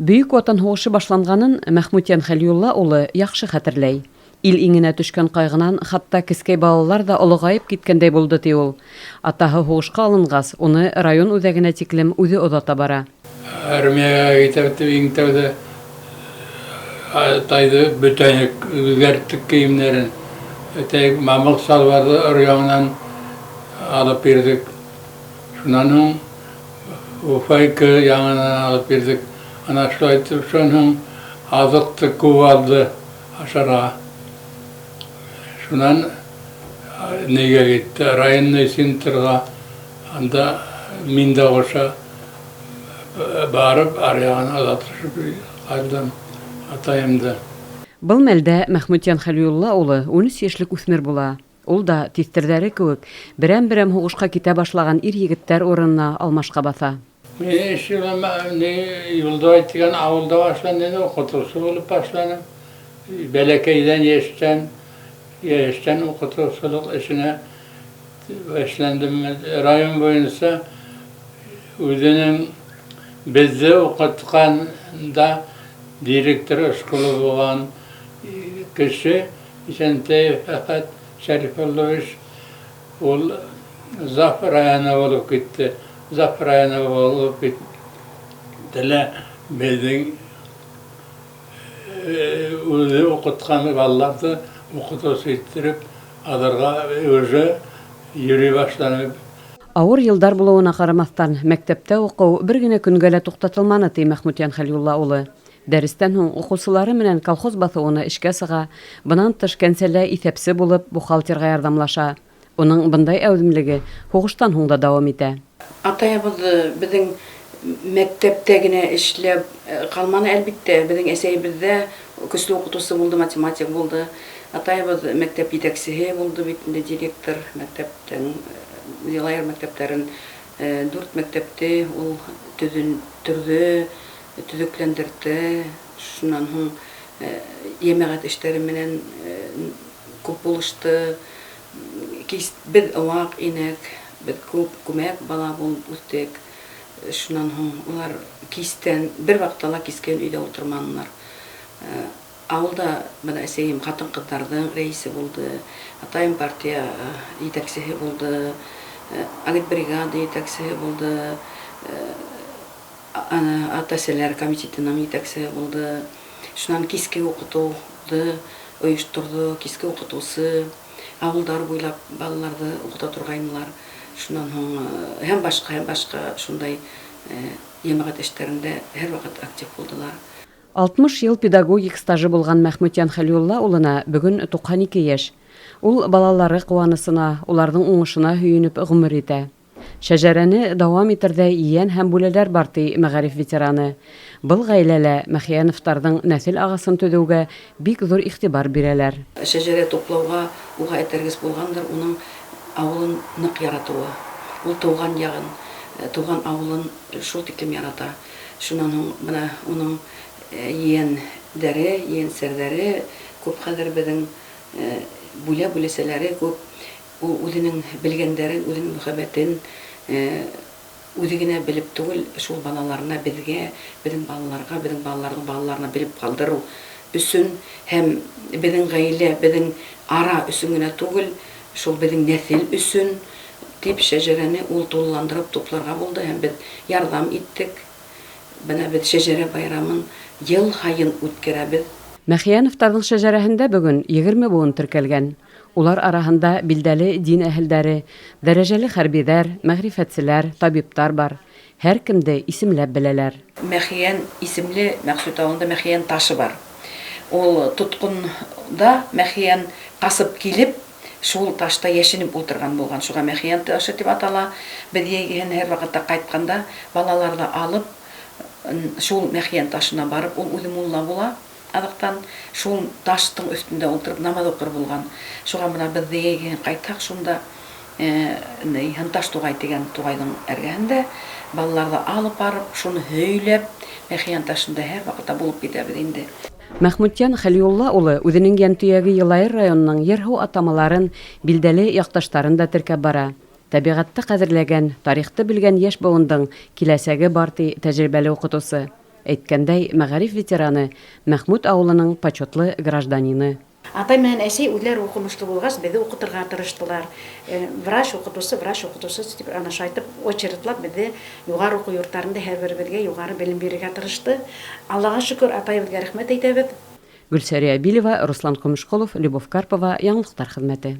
Бөйөк Ватан һуғышы башланғанын Мәхмүтйән Хәлиулла улы яҡшы хәтерләй. Ил иңенә төшкән ҡайғынан хатта кескәй балалар ҙа олоғайып киткәндәй булды, ти ул. Атаһы һуғышҡа алынғас, уны район үҙәгенә тиклем үҙе оҙата бара. Армияға китәм тип иң тәүҙә атайҙы бөтәнек үҙгәрттек кейемдәрен. Әтәй мамыҡ салбарҙы өр-яңынан алып бирҙек. Шунан һуң фуфайка яңынан алып бирҙек. Ана шулай итеп, шунан һуң аҙыҡты күп алды ашарға. Шунан нигә китте, районный центрға, анда мин дә ҡуша барып, аръяғына оҙатышып ҡалдым атайымды. Был мәлдә Мәхмүтйән Хәлиулла улы 13 йәшлек үҫмер була. Ул да, тиҫтерҙәре кеүек, берәм-берәм һуғышҡа китә башлаған ир-егеттәр урынына алмашҡа баҫа. Мин эш юлым ни Юлдыбай тигән ауылда башланды инде, уҡытыусы булып башланым. Бәләкәйҙән йәштән, йәштән уҡытыусылыҡ эшенә эшләндем. Район буйынса үҙенең беҙҙе уҡытҡанда директор школы булған кеше Исәнтәев Әхәт Шәрифуллович ул зав районы булып китте. Зав районы булып китте лә беҙҙең үҙе уҡытҡан балаларҙы уҡытыусы иттереп алырға уже йөрөй башланы. Ауыр йылдар булыуына ҡарамаҫтан, мәктәптә уҡыу бер генә көнгә лә туҡтатылманы, ти Мәхмүтйән Хәлиулла улы. Дәрестән һуң уҡыусылары менән колхоз баҫыуына эшкә сыға, бынан тыш кәнсәлә иҫәпсе булып бухгалтерға ярҙамлаша. Уның бындай әүҙемлеге һуғыштан һуң да дауам итә. Атайыбыҙ беҙҙең мәктәптә генә эшләп ҡалманы, әлбиттә. Беҙҙең әсәйебеҙ ҙә көслө уҡытыусы булды, математик булды. Атайыбыҙ мәктәп етәксеһе булды бит инде, директор мәктәптең, Зилайыр мәктәптәрен, дүрт мәктәпте ул төҙөндөрҙө, төҙөкләндерҙе. Шунан һуң йәмәғәт эштәре менән күп булышты. Кис беҙ ваҡ инек, беҙ күп күмәк бала булып үҫтек. Шунан һуң улар кистән бер ваҡытта ла кискен өйҙә ултырманылар. Ауылда бына әсәйем ҡатын-ҡыҙҙарҙың рәйесе булды, атайым партия етәксеһе булды, агитбригада етәксеһе булды, ата-әсәләр комитетының етәксеһе булды. Шунан киске уҡытыуҙы ойошторҙо, киске уҡытыусы, ауылдар буйлап балаларҙы уҡыта торғайнылар. Шунан һуң һәм башҡа, һәм башҡа шундай йәмәғәт эштәрендә һәр ваҡыт актив булдылар. 60 йыл педагогик стажы булған Мәхмүтйән Хәлиулла улына бөгөн 92 йәш. Ул балалары ҡыуанысына, уларҙың уңышына һөйөнөп ғүмер итә. Шәжәрәне дауам итерҙәй ейән һәм бүләләр бар, ти мәғариф ветераны. Был ғаиләлә Мәхиәновтарҙың нәҫел ағасын төҙөүгә бик ҙур иғтибар бирәләр. Шәжәрә туплауға уға этәргес булғандыр уның ауылын ныҡ яратыуы. Ул тыуған яғын, тыуған ауылын шул тиклем ярата. Шунан һуң бына уның ейәндәре, ейәнсәрҙәре күп хәҙер беҙҙең, бүлә-бүләсәләре күп. Ул үҙенең белгәндәрен, үҙенең мөхәббәтен үҙе генә белеп түгел, шул балаларына, беҙгә, беҙҙең балаларға, беҙҙең балаларҙың балаларына белеп ҡалдырыу өсөн һәм беҙҙең ғаилә, беҙҙең ара өсөн генә түгел, шул беҙҙең нәҫел өсөн тип шәжәрәне ул тулыландырып тупларға булды һәм беҙ ярҙам иттек. Бына беҙ шәжәрә байрамын йыл һайын үткәрәбеҙ. Мәхиәновтарҙың шәжәрәһендә бөгөн 20 быуын теркәлгән. Улар араһында билдәле дин әһелдәре, дәрәжәле хәрбиҙәр, мәғрифәтселәр, табиптар бар. Һәр кемде исемләп беләләр. Мәхиән исемле Мәҡсүт ауылында Мәхиән ташы бар. Ул тотҡонда Мәхиән ҡасып килеп, шул ташта йәшенеп ултырған булған. Шуға Мәхиән ташы тип атала. Беҙ йәйгеһен һәр ваҡытта ҡайтҡанда балаларҙы алып, шул Мәхиән ташына барып, ул үҙе мулла була. Аҙаҡтан шул таштың өҫтөндә ултырып намаҙ уҡыр булған. Шуға бына беҙ йәйгеһен ҡайтһаҡ, шунда Һынташ туғай тигән туғайҙың эргәһендә балаларҙы алып барып, шуны һөйләп, Мәхиән ташында һәр ваҡытта булып китәбеҙ инде. Мәхмүтйән Хәлиулла улы үҙенең йәнтөйәге Йылайыр районының ер-һыу атамаларын, билдәле яҡташтарын да теркәп бара. Тәбиғәтте ҡәҙерләгән, тарихты белгән йәш быуындың киләсәге бар, ти тәжрибәле уҡытыусы. Әйткәндәй, мәгариф ветераны, Мәхмүт авылының почетлы гражданины. Атай менән әсәй үзләре укымышлы булгач, беҙҙе уҡытырға тырыштылар. Врач, укытыусы, врач, укытыусы тип ана шайтып очередлап беҙҙе юғары уҡыу йорттарында һәр беребеҙгә юғары белем бирергә тырышты. Аллаға шөкөр, атайыбыҙға рәхмәт әйтәбеҙ. Гөлсәрия Билева, Руслан Көмөшҡолов, Любовь Карпова, Яңылыҡтар хеҙмәте.